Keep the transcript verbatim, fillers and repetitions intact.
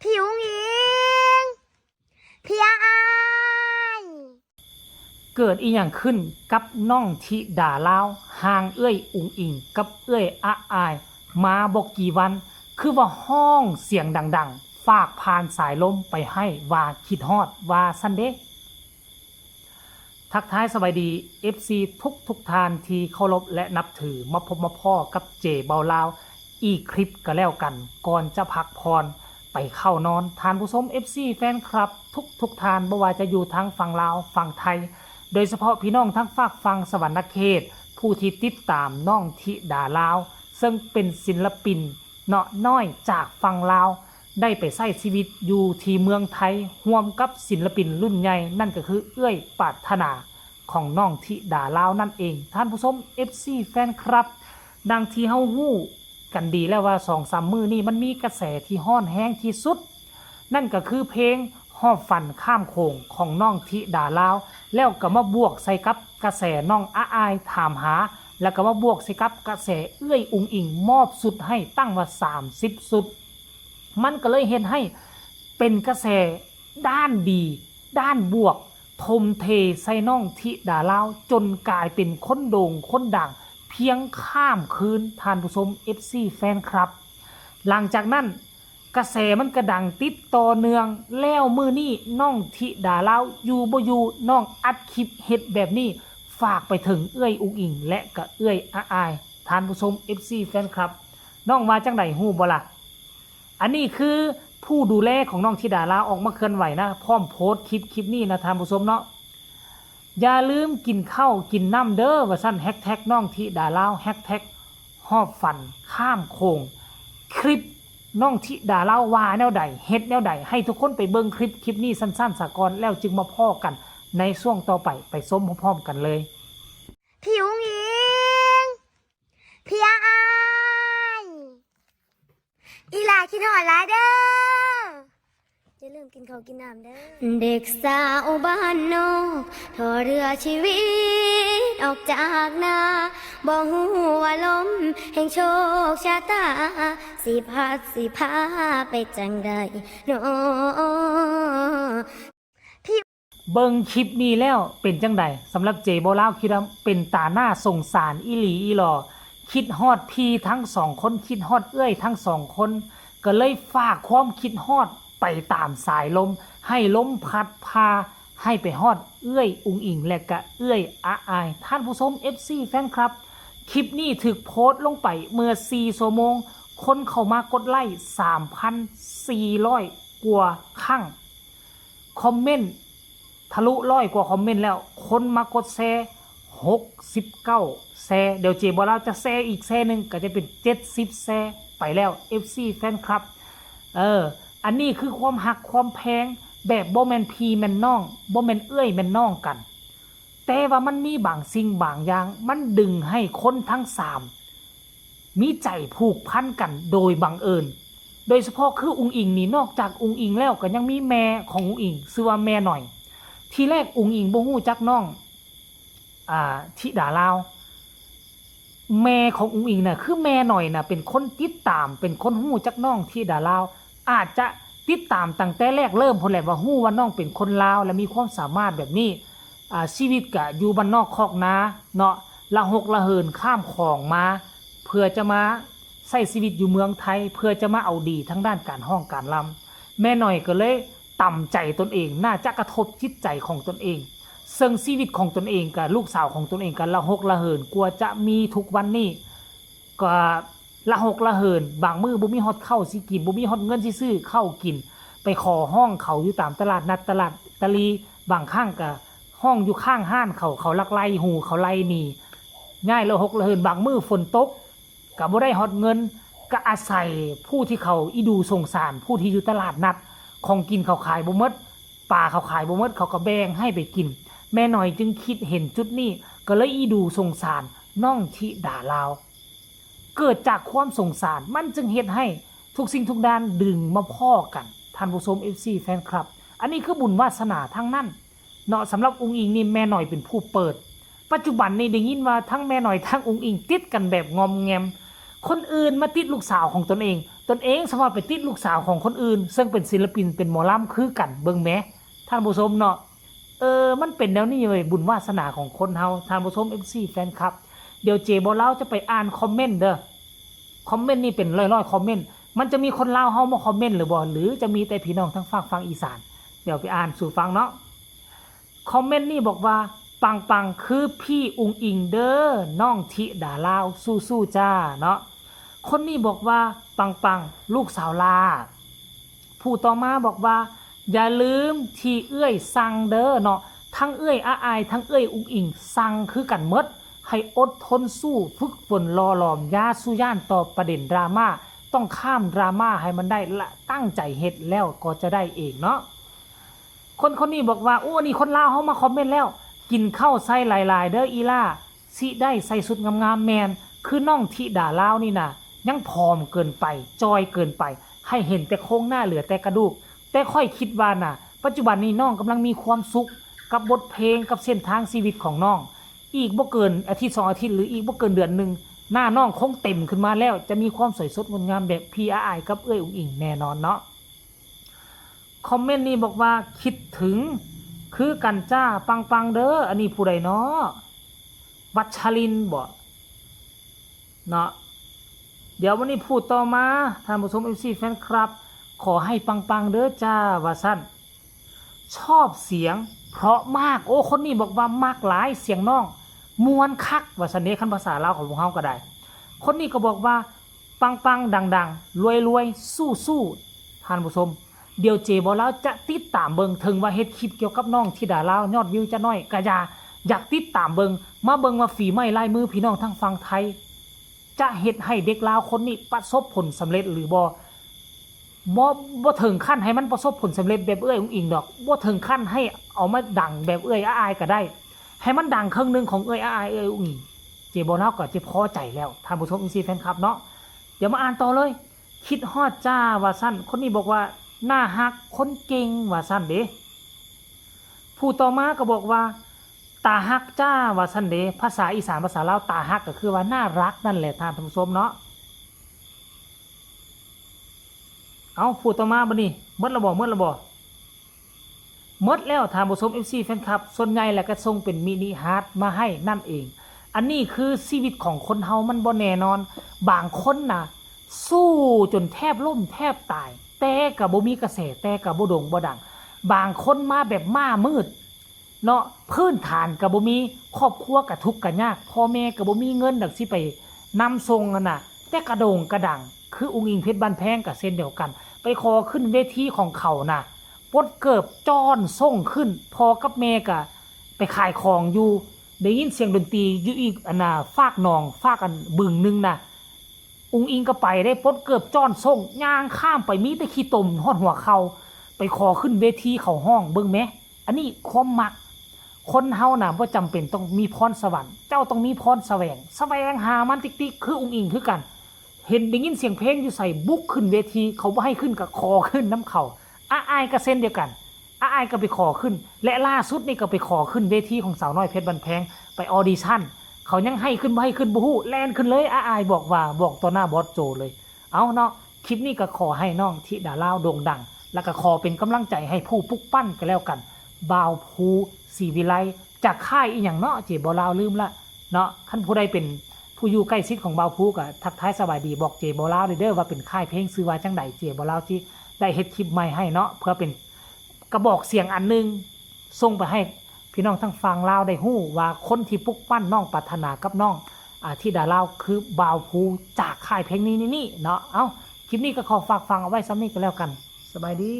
พี่อุ๋งอิ๋ง พี่อาอาย เกิดอีหยังขึ้นกับน้องธิดาลาว ห่างเอื้อยอุ๋งอิ๋งกับเอื้อยอาอาย มาบ่กี่วัน คือว่าฮ้องเสียงดังๆ ฝากผ่านสายลมไปให้ว่าคิดฮอดว่าซั่นเด้ ทักทายสบายดี เอฟซี ทุกทุกท่านที่เคารพและนับถือ มาพบมาพ้อกับเจเบาลาว อีกคลิปก็แล้วกัน ก่อนจะพักผ่อนไปเข้านอน ท่านผู้ชม เอฟซี แฟนคลับ ทุกทุกท่าน บ่ว่าจะอยู่ทางฝั่งลาว ฝั่งไทย โดยเฉพาะพี่น้องทางฝากฝั่งสะหวันนะเขต ผู้ที่ติดตามน้องธิดาลาว ซึ่งเป็นศิลปินเนาะน้อยจากฝั่งลาว ได้ไปใช้ชีวิตอยู่ที่เมืองไทย ร่วมกับศิลปินรุ่นใหญ่ นั่นก็คือเอื้อยปรารถนาของน้องธิดาลาวนั่นเอง ท่านผู้ชม เอฟซี แฟนคลับ ดังที่เฮาฮู้กันดีแล้วว่าสองสามมื้อนี้มันมีกระแสที่ร้อนแรงที่สุด นั่นก็คือเพลงฮอดฝันข้ามโขงของน้องธิดาลาว แล้วก็มาบวกใส่กับกระแสน้องอาอายถามหา แล้วก็มาบวกใส่กับกระแสเอื้อยอุ๋งอิ๋งมอบชุดให้ตั้งว่าสามสิบชุด มันก็เลยเฮ็ดให้เป็นกระแสด้านดี ด้านบวก ถมเทใส่น้องธิดาลาว จนกลายเป็นคนโด่งคนดัง เพียงข้ามคืน ท่านผู้ชม เอฟซี แฟนคลับ หลังจากนั้นกระแสมันก็ดังติดต่อเนื่อง แล้วมื้อนี้น้องธิดาลาวอยู่บ่อยู่ น้องอัดคลิปเฮ็ดแบบนี้ ฝากไปถึงเอื้อยอุ๋งอิ๋งและก็เอื้อยอาอาย ท่านผู้ชม เอฟซี แฟนคลับ น้องว่าจั่งใดฮู้บ่ล่ะ อันนี้คือผู้ดูแลของน้องธิดาลาวออกมาเคลื่อนไหวนะ พร้อมโพสต์คลิปคลิปนี้นะ ท่านผู้ชมเนาะ อย่าลืมกินข้าวกินน้ำเด้อ ว่าซั่น แฮชแท็กน้องธิดาลาว แฮชแท็กฮอดฝันข้ามโขง คลิปน้องธิดาลาวว่าแนวใด เฮ็ดแนวใด ให้ทุกคนไปเบิ่งคลิปคลิปนี้สั้นๆ ซะก่อน แล้วจึงมาพ้อกันในช่วงต่อไป ไปชมพร้อมๆ กันเลย พี่อุ๋งอิ๋ง พี่อาอาย อีหล่าคิดฮอดหลายเด้อ อย่าลืมกินข้าวกินน้ำเด้อ เด็กสาวบ้านนอก ท่อเรือชีวิตออกจากนา บ่ฮู้ว่าลมแห่งโชคชะตา สิพัดสิพาไปจั่งใดน้อ เบิ่งคลิปนี้แล้วเป็นจั่งใด สำหรับเจเบาลาว คิดว่าเป็นตาน่าสงสารอีหลีอีหลอ คิดฮอดพี่ทั้งสองคน คิดฮอดเอื้อยทั้งสองคน ก็เลยฝากความคิดฮอดไปตามสายลม ให้ลมพัดพา ให้ไปฮอดเอื้อยอุ๋งอิ๋งและกะเอื้อยอาอาย ท่านผู้ชม เอฟซี แฟนคลับ คลิปนี้ถูกโพสต์ลงไปเมื่อสี่ชั่วโมง คนเข้ามากดไลค์ สามพันสี่ร้อย กว่าครั้ง คอมเมนต์ทะลุร้อยกว่าคอมเมนต์แล้ว คนมากดแชร์ หกสิบเก้า แชร์ เดี๋ยวเจเบาลาวจะแชร์อีกแชร์หนึ่ง ก็จะเป็น เจ็ดสิบ แชร์ไปแล้ว เอฟซี แฟนคลับ เออ อันนี้คือความฮักความแพงแบบบ่แม่นพี่แม่นน้อง บ่แม่นเอื้อยแม่นน้องกัน แต่ว่ามันมีบางสิ่งบางอย่าง มันดึงให้คนทั้งสาม มีใจผูกพันกันโดยบังเอิญ โดยเฉพาะคืออุ๋งอิ๋งนี่ นอกจากอุ๋งอิ๋งแล้วก็ยังมีแม่ของอุ๋งอิ๋ง ชื่อว่าแม่หน่อย ทีแรกอุ๋งอิ๋งบ่ฮู้จักน้อง อ่า ธิดาลาว แม่ของอุ๋งอิ๋งน่ะ คือแม่หน่อยน่ะ เป็นคนติดตาม เป็นคนฮู้จักน้องธิดาลาว อาจจะติดตามตั้งแต่แรกเริ่มพู้นแหละ ว่าฮู้ว่าน้องเป็นคนลาว และมีความสามารถแบบนี้ อ่า ชีวิตก็อยู่บ้านนอกคอกนาเนาะ ละหกละเหินข้ามของมา เพื่อจะมาใช้ชีวิตอยู่เมืองไทย เพื่อจะมาเอาดีทางด้านการฮ้องการรำ แม่หน่อยก็เลยตำใจตนเอง น่าจะกระทบจิตใจของตนเอง ซึ่งชีวิตของตนเองกับลูกสาวของตนเองก็ละหกละเหิน กว่าจะมีทุกวันนี้ ก็ละหกละเหิน บางมื้อบ่มีฮอดข้าวสิกิน บ่มีฮอดเงินสิซื้อข้าวกิน ไปขอฮ้องเขาอยู่ตามตลาดนัดตลาดตะลี บางครั้งก็ฮ้องอยู่ข้างฮ้านเขา เขาลักไล่ฮู้ เขาไล่หนี ย้ายละหกละเหิน บางมื้อฝนตก ก็บ่ได้ฮอดเงิน ก็อาศัยผู้ที่เขาอีดูสงสาร ผู้ที่อยู่ตลาดนัด ของกินเขาขายบ่หมด ปลาเขาขายบ่หมด เขาก็แบ่งให้ไปกิน แม่หน่อยจึงคิดเห็นจุดนี้ ก็เลยอีดูสงสารน้องธิดาลาว เกิดจากความสงสาร มันจึงเฮ็ดให้ทุกสิ่งทุกด้านดึงมาพ้อกัน ท่านผู้ชม เอฟซี แฟนคลับ อันนี้คือบุญวาสนาทั้งนั้นเนาะ สำหรับอุ๋งอิ๋งนี่แม่หน่อยเป็นผู้เปิด ปัจจุบันนี่ได้ยินว่าทั้งแม่หน่อยทั้งอุ๋งอิ๋งติดกันแบบงอมแงม คนอื่นมาติดลูกสาวของตนเอง ตนเองสามารถไปติดลูกสาวของคนอื่น ซึ่งเป็นศิลปินเป็นหมอลำคือกัน เบิ่งแหมท่านผู้ชมเนาะ เออ มันเป็นแนวนี้เว้ย บุญวาสนาของคนเฮา ท่านผู้ชม เอฟซี แฟนคลับ เดี๋ยวเจบ่าวลาวจะไปอ่านคอมเมนต์เด้อ คอมเมนต์นี่เป็นร้อยๆคอมเมนต์ มันจะมีคนลาวเฮามาคอมเมนต์หรือบ่ หรือจะมีแต่พี่น้องทางฝากฝั่งอีสาน เดี๋ยวไปอ่านสู่ฟังเนาะ คอมเมนต์นี่บอกว่า ปังๆคือพี่อุ๋งอิ๋งเด้อ น้องธิดาลาว สู้ๆจ้าเนาะ คนนี้บอกว่า ปังๆลูกสาวลา ผู้ต่อมาบอกว่า อย่าลืมที่เอื้อยสั่งเด้อเนาะ ทั้งเอื้อยอาอาย ทั้งเอื้อยอุ๋งอิ๋งสั่งคือกันหมด ให้อดทนสู้ ฝึกฝนหล่อหลอม อย่าสู่ย้านต่อประเด็นดราม่า ต้องข้ามดราม่าให้มันได้ และตั้งใจเฮ็ดแล้วก็จะได้เองเนาะ คนคนนี้บอกว่า โอ้ นี่คนลาวเฮามาคอมเมนต์แล้ว กินข้าวใส่หลายๆเด้ออีหล่า สิได้ใส่ชุดงามๆ แม่น คือน้องธิดาลาวนี่นะ ยังผอมเกินไป จอยเกินไป ให้เห็นแต่โครงหน้าเหลือแต่กระดูก แต่ข้อยคิดว่านะ ปัจจุบันนี้น้องกำลังมีความสุขกับบทเพลง กับเส้นทางชีวิตของน้อง อีกบ่เกินอาทิตย์สองอาทิตย์ หรืออีกบ่เกินเดือนหนึ่ง หน้าน้องคงเต็มขึ้นมาแล้ว จะมีความสวยสดงดงามแบบพี่อาอายกับเอื้อยอุ๋งอิ๋งแน่นอนเนาะ คอมเมนต์นี้บอกว่า คิดถึงคือกันจ้า ปังๆเด้อ อันนี้ผู้ใดเนาะ วัชรินทร์บ่เนาะ เดี๋ยววันนี้พูดต่อมา ท่านผู้ชม เอฟซี แฟนคลับ ขอให้ปังๆเด้อจ้า ว่าซั่น ชอบเสียงเพราะมาก โอ้ คนนี้บอกว่ามักหลายเสียงน้อง ม่วนคัก ว่าซั่นเด้ คันภาษาลาวของพวกเฮาก็ได้ คนนี้ก็บอกว่า ปังๆดังๆรวยๆสู้ๆ ท่านผู้ชม เดี๋ยวเจบ่าวลาวจะติดตามเบิ่ง ถึงว่าเฮ็ดคลิปเกี่ยวกับน้องธิดาลาวยอดวิวจะน้อยก็อย่า อยากติดตามเบิ่ง มาเบิ่งว่าฝีไม้ลายมือพี่น้องทางฝั่งไทย จะเฮ็ดให้เด็กลาวคนนี้ประสบผลสำเร็จหรือบ่ บ่ บ่ถึงขั้นให้มันประสบผลสำเร็จแบบเอื้อยอุ๋งอิ๋งดอก บ่ถึงขั้นให้เอามาดังแบบเอื้อยอาอายก็ได้ ให้มันดังครึ่งหนึ่งของเอื้อยอาอาย เอื้อยอุ๋งอิ๋ง เจบ่าวลาวก็จะพอใจแล้ว ท่านผู้ชม เอฟซี แฟนคลับเนาะ เดี๋ยวมาอ่านต่อเลย คิดฮอดจ้า ว่าซั่น คนนี้บอกว่า น่าฮัก คนเก่ง ว่าซั่นเด้ ผู้ต่อมาก็บอกว่า ตาฮักจ้า ว่าซั่นเด้ ภาษาอีสาน ภาษาลาว ตาฮักก็คือว่าน่ารักนั่นแหละ ท่านผู้ชมเนาะ เอา ผู้ต่อมาบัดนี้ หมดแล้วบ่ หมดแล้วบ่ หมดแล้ว ท่านผู้ชม เอฟซี แฟนคลับ ส่วนใหญ่แล้วก็ส่งเป็นมินิฮาร์ทมาให้นั่นเอง อันนี้คือชีวิตของคนเฮามันบ่แน่นอน บางคนนะ สู้จนแทบล้มแทบตาย แต่ก็บ่มีกระแส แต่ก็บ่โด่งบ่ดัง บางคนมาแบบม้ามืด เนาะ พื้นฐานก็บ่มี ครอบครัวก็ทุกข์ก็ยาก พ่อแม่ก็บ่มีเงินดอกสิไปนำส่งหั้นน่ะ แต่กะโด่งกะดัง คืออุ๋งอิ๋ง เพชรบ้านแพงก็เช่นเดียวกัน ไปขอขึ้นเวทีของเขาน่ะ ปลดเกิบจ้อนส่งขึ้น พ่อกับแม่ก็ไปขายของอยู่ ได้ยินเสียงดนตรีอยู่อีกอันน่ะ ฟากหนอง ฟากอันบึงหนึ่งน่ะ อุ๋งอิ๋งก็ไปได้ ปลดเกิบจ้อนส่ง ย่างข้ามไป มีแต่ขี้ตมฮอดหัวเข่า ไปขอขึ้นเวทีเขาฮ้อง เบิ่งแหม อันนี้ความมัก คนเฮาน่ะบ่จำเป็นต้องมีพรสวรรค์ เจ้าต้องมีพรแสวง แสวงหามันติกๆ คืออุ๋งอิ๋งคือกัน เห็นได้ยินเสียงเพลงอยู่ไส บุกขึ้นเวที เขาบ่ให้ขึ้นก็ขอขึ้นนำเขา อาอายก็เช่นเดียวกัน อาอายก็ไปขอขึ้น และล่าสุดนี่ก็ไปขอขึ้นเวทีของสาวน้อยเพชรบ้านแพง ไปออดิชั่น เขายังให้ขึ้นบ่ให้ขึ้นบ่ฮู้ แล่นขึ้นเลย อาอายบอกว่า บอกต่อหน้าบอสโจเลย เอาเนาะ คลิปนี้ก็ขอให้น้องธิดาลาวโด่งดัง แล้วก็ขอเป็นกำลังใจให้ผู้ปลุกปั้นก็แล้วกัน บ่าวภู ศรีวิไล จากค่ายอีหยังเนาะ เจบ่าวลาวลืมละเนาะ คันผู้ใดเป็นผู้อยู่ใกล้ชิดของบ่าวภูก็ทักทายสบายดี บอกเจบ่าวลาวเด้อว่าเป็นค่ายเพลงชื่อว่าจั่งใด เจบ่าวลาวสิได้เฮ็ดคลิปใหม่ให้เนาะ เพื่อเป็นกระบอกเสียงอันหนึ่ง ส่งไปให้พี่น้องทางฝั่งลาวได้ฮู้ว่าคนที่ปลุกปั้นน้องปรารถนากับน้อง อ่า ธิดาลาวคือบ่าวภูจากค่ายเพลงนี้นี่นี่เนาะ เอ้า คลิปนี้ก็ขอฝากฟังเอาไว้ส่ำนี้ก็แล้วกัน สบายดี